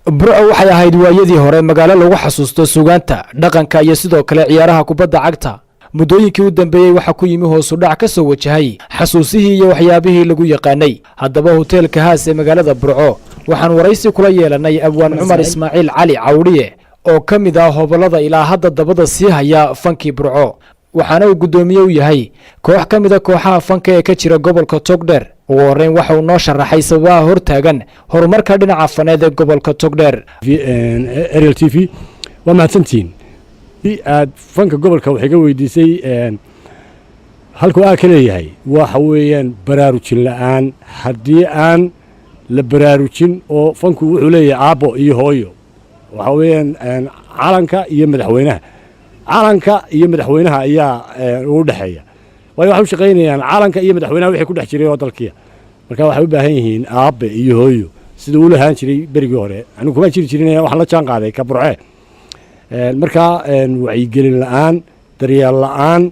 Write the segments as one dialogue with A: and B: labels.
A: Burco waxay ahayd waayadii hore magaalo lagu xasuusto suugaanta, dhaqanka iyo sidoo kale ciyaaraha kubadda cagta. Muddooyinkii u dambeeyey waxaa ku yimi hoosudhac ka soo wajahay xasuusihii iyo waxyaabihii lagu yaqaanay. Haddaba, hoteelka Haas ee magaalada Burco waxaan waraysi kula yeelanay abwaan Cumar Ismaaciil Cali Cawdhiye, oo ka mid ah hobollada ilaa hadda dabada sii haya fankii Burco, waxaana uu guddoomiye u yahay koox ka mida kooxaha fanka ee ka jira gobolka Togdheer. Ugu horreyn waxa uu noo sharaxay sababaha hortaagan horumarka dhinaca faneed ee gobolka Togdheer.
B: Ariel TV, waa mahadsantihiin. Aad fanka gobolka waxay ka weydiisay halkuu aa ka leeyahay, waxa weeyaan baraarujin la'aan. Haddii aan la baraarujin oo fanku wuxuu leeyahay aabbo iyo hooyo, waxa weeyaan calanka iyo madaxweynaha. Calanka iyo madaxweynaha ayaa ugu dhexeeya, waayo waxay u shaqaynayaan calanka iyo madaxweynaha wixii ku dhex jiray oo dalkiya. Marka waxay u baahan yihiin aabbe iyo hooyo sida uu lahaan jiray berigii hore. Anigu kuma jiri jirin, waxaan la jaan qaaday ka Burcee. Markaa wacyigelin la'aan, daryeel la'aan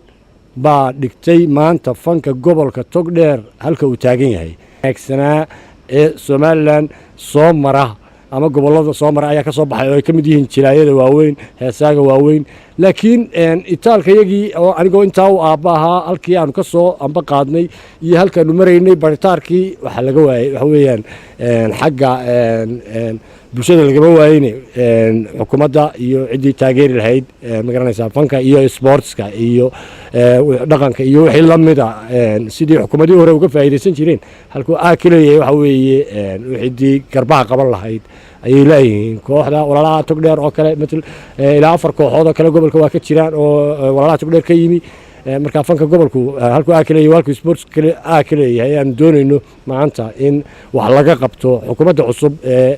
B: baa dhigtay maanta fanka gobolka Togdheer halka uu taagan yahay. Wanaagsanaa ee Somaliland soo mara ama gobollada soo mara ayaa ka soo baxay, oo ay ka mid yihiin jilaayada waaweyn, heesaaga waaweyn, laakiin itaalka yagii oo anigoo intaa u aabba ahaa, halkii aanu ka soo amba qaadnay iyo halkaanu maraynay baritaarkii waxaa laga waayey, waxa weeyaan xagga bulshada lagama waayeyne, xukuumadda iyo ciddii taageeri lahayd, ma garanaysaa, fanka iyo sportska iyo dhaqanka iyo wixii la mida, sidii xukuumadihii hore uga faa'iidaysan jireen. Halkuu aa ka leeyahay waxa weeye ciddii garbaha qaban lahayd ayay leeyihiin. Kooxda Walaalaha Togdheer oo kale, matal ilaa afar kooxood oo kale gobolka waa ka jiraan oo Walaalaha Togdheer ka yimi. Marka fanka gobolku halkuu aa ka leeyahay, halkuu sports kale aa ka leeyahay, aanu doonayno maanta in wax laga qabto xukuumadda cusub ee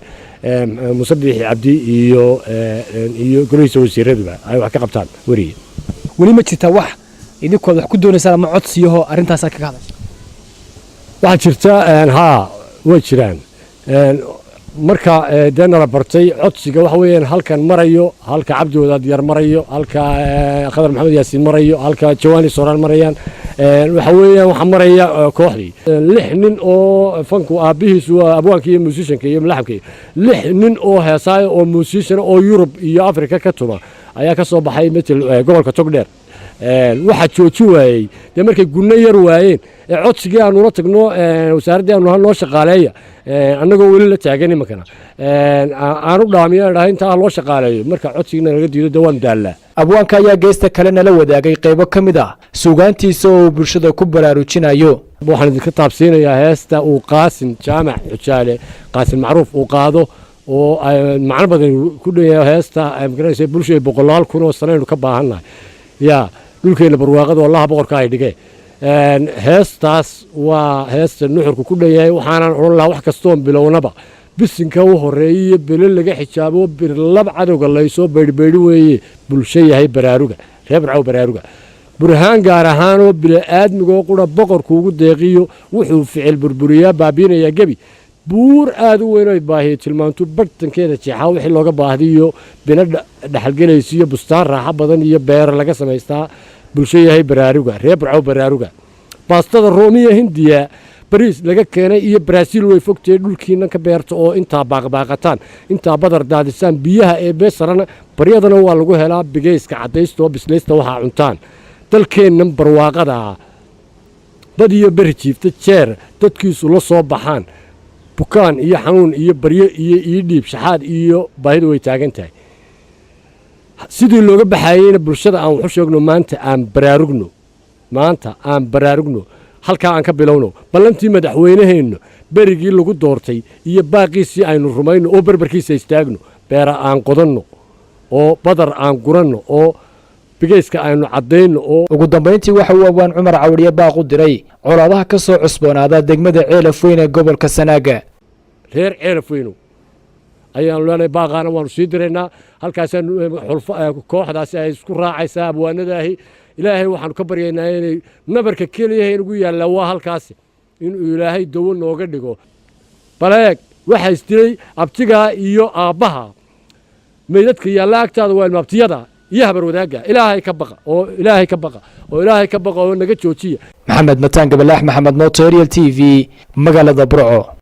B: Muuse Biixi Cabdi iyo golihiisa wasiiraduba ay wax ka qabtaan weriye.
A: Weli ma jirtaa wax idinkood wax ku doonaysaan ama codsiyaho arrintaasaa kaga hadasha?
B: Waxaa jirta, haa, way jiraan. Marka dee nala bartay codsiga, waxa weeyaan halkan marayo, halka Cabdi Wadaad Yar marayo, halka Khadar Maxamed Yaasiin marayo, halka Jawaani Sooraan marayaan, waxa weeyaan waxaa maraya kooxdii lix nin oo fanku aabbihiisu waa abwaanka iyo musicianka iyo mulaxamka. Lix nin oo heesaayo oo musician oo Yurub iyo Afrika ka tuma ayaa ka soo baxay metel gobolka Togdheer. Waxaa joojin waayey dee markay gunno yar waayeen ee codsigii aanu la tagno wasaaraddii, aanu noo shaqaaleeya, annagoo weli la taagan iminkana aanu dhaamiyo dhahay intaa loo shaqaaleeyo, marka codsigiina laga diido dee waanu daallaa.
A: Abwaanka ayaa geesta kale nala wadaagay qaybo ka mid ah suugaantiisa oo uu bulshada ku baraarujinayo.
B: Waxaan idinka taabsiinayaa heesta uu Qaasim Jaamac Xujaale, Qaasim Macruuf, uu qaado oo macno badan ku dhanyahay. Heesta magaranaysa, bulshada boqolaal kun oo sanaynu ka baahannahay yaa dhulkeenna barwaaqada, Allaha boqorka ay dhigee. Heestaas waa heesta nuxurku ku dhan yahay. Waxaanan odhan lahaa, wax kastoon bilownaba bisinka u horeeyiyo bele laga xijaabo, birlab cadowga laysoo baydhbaydhi weeye. Bulsho yahay baraaruga, reer Burcow baraaruga, burhaan gaar ahaanoo bini'aadmigoo qura boqorku ugu deeqiyo, wuxuu ficil burburiyaa, baabiinayaa gebi buur aad u weyn oy baahiyo tilmaantu bartankeeda jeexaa, wixii looga baahdiyo bino dhexalgelaysiyo, bustaan raaxo badan iyo beero laga samaystaa. Bulsho yahay baraaruga, reer Burcow baraaruga, baastada Roomiya, Hindiya, Bariis laga keenay iyo Baraaziil way fogtee, dhulkiina ka beerta oo intaa baaqbaaqataan, intaa badar daadisaan, biyaha ee beesarana baryadana waa lagu helaa. Bigayska caddaysta oo bislaysta waxaa cuntaan, dalkeennan barwaaqada ah, bad iyo beri jiifta jeer dadkiisu la soo baxaan, bukaan iyo xanuun iyo baryo iyo iidhiib shaxaad iyo baahidu way taagan tahay. Sidii looga baxaayeyna bulshada aan waxu sheegno. Maanta aan baraarugno, maanta aan baraarugno, halkaa aan ka bilowno. Ballantii madaxweynaheennu berigii lagu doortay iyo baaqiisii aynu rumayno oo berberkiisa istaagno. Beera aan qodanno oo badar aan guranno oo bigayska aynu caddayno oo
A: Ugu dambayntii waxa uu abwaan Cumar Cawdhiye baaq u diray colaadaha ka soo cusboonaada degmada Ceelaf Weyn ee gobolka Sanaaga.
B: Reer Ceelaf Weynow ayaanu leenahay, baaqaana waanu sii diraynaa. Halkaasaanu kooxdaasi ay isku raacaysaa abwaanadaahi. Ilaahay waxaanu ka baryaynaa inay nabarka keliyaha inugu yaallaa waa halkaasi, inuu Ilaahay dawo nooga dhigo. Baleeg, waxaa isdilay abtigaa iyo aabbaha. Meydadka yaalla agtaada waa ilmaabtiyada iyo habar wadaagga. Ilaahay ka baqa oo Ilaahay ka baqa oo Ilaahay ka baqa oo naga joojiya.
A: Maxamed Mataan Gabalaax, Maxamed Mooto, Ariel TV, magaalada Burco.